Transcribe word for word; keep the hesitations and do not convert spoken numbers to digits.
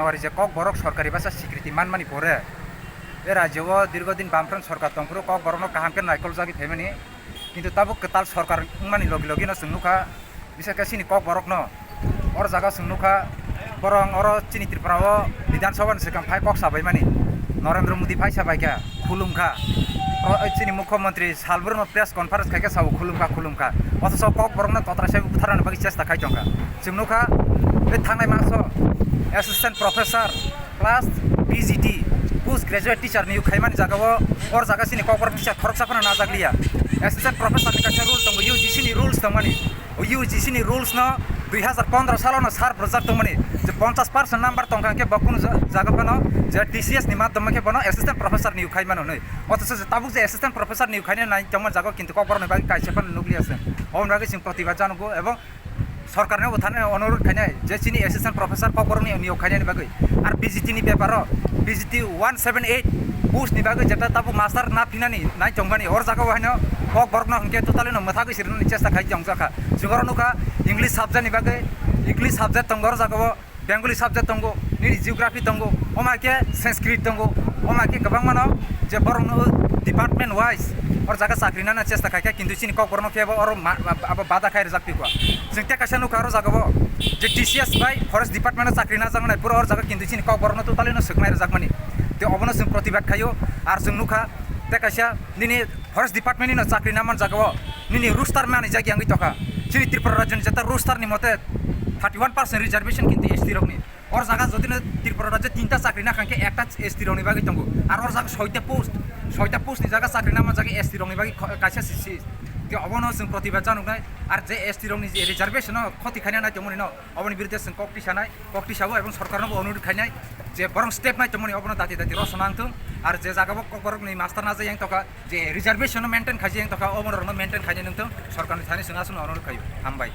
Ori je Kokborok sorkari basa sikriti manmani pore, e rajyo o dirghodin Bamfront sorkar tongphuru Kokborokno kaham khe naikoljagwi phaimani, kintu tabuk kwtal sorkar wngmani logi logi no chwng nukha, bisakhe chini Kokborokno oro jaga chwng nukha, borong oro chini Tripura o Bidhan Sabha ni swkang phai kok sabaimani, Narendra Modi phai sabaikha, khulumkha, o chini Mukhyamantri salbrumno press conference khaikhe sao khulumkha khulumkha, othocho Kokborokno totra sai butharnani bagwi chesta khai tongkha. Chwng nukha, tei thangnai maso assistant professor plus P G T, post graduate teacher niyok khaimani jagao, or jaga chini Kokborok teacher khoroksa phano najak liya. Assistant professor ni kaisa rule tongo, U G C ni rules tongmani. O U G C ni rules no dui hazar pondro salo no sar bwrwjak tongmani, je ponchash percent number tongkha khe bo kunu ja-, jaga phano je T C S ni madhyome khe bono assistant professor niyok khaimano hwnwi. Othocho je tabuk je assistant professor niyok khainai nai tongma jagao kintu Kokborok ni bagwi kaisa phano nukliya se. Oboni bagwi chwng protibad janogo ebong sorkarno bo thani onurodh khainai je chini assistant professor Kokborokni niyok khainani bagwi. Ar P G T ni beparo, P G T one seven eight post ni bagwi jeta tabuk master na phinani nai tongmani, or jaga o haino Kokborokno hwnkhe totally no mwthagwi sirnani chesta khai tongjakha. Chwng oro nukha English subject ni bagwi, English subject tongo or jaga o, Bengali subject tongo, nini geography tongo, omo hai khe Sanskrit tongo, omo hai khe kwbangmano je borokno department wise or jaga chakri nana chesta khaikha, kintu chini Kokborokno khe bo oro ma-, abo bada khai rwjak phi kha. Chwng tei kaisa nukha oro jaga bo je T C S bai forest department o chakri najaknai, pura or jaga kintu chini Kokborokno totally no swknai rwjakmani. Tei obono chwng protibad khaio, ar chwng nukha tei kaisa nini forest department ni no chakri naman jaga o nini roster manijak yangwi tokha. Chini Tripura rajyoni jeta roster ni mote thirty one percent reservation kintu S T rokni. Or jaga jodi no Tripura rajyo tinta chakri nakha khe ekta S T rokni bagwi tongo. Ar or jaga soita post, soita post ni jaga chakri naman jaga S T rokni bagwi kho-, kaisa sisi. Tei obono chwng protibad januknai. Ar je S T rokni je reservation no khoti khaina nai tongmani no, oboni birudhe chwng kok tisanai, kok tisabo ebong sorkarno bo onurodh khainai je borong step nai tongmani obono dati dati rosona wngthung. Ar je jaga bo Kokborokni master naja yang tokha, je reservation no maintain khaji yang tokha, obono rokno maintain khainai nungthung, sorkarni thani chwng aswkno onurodh khaio. Hambai.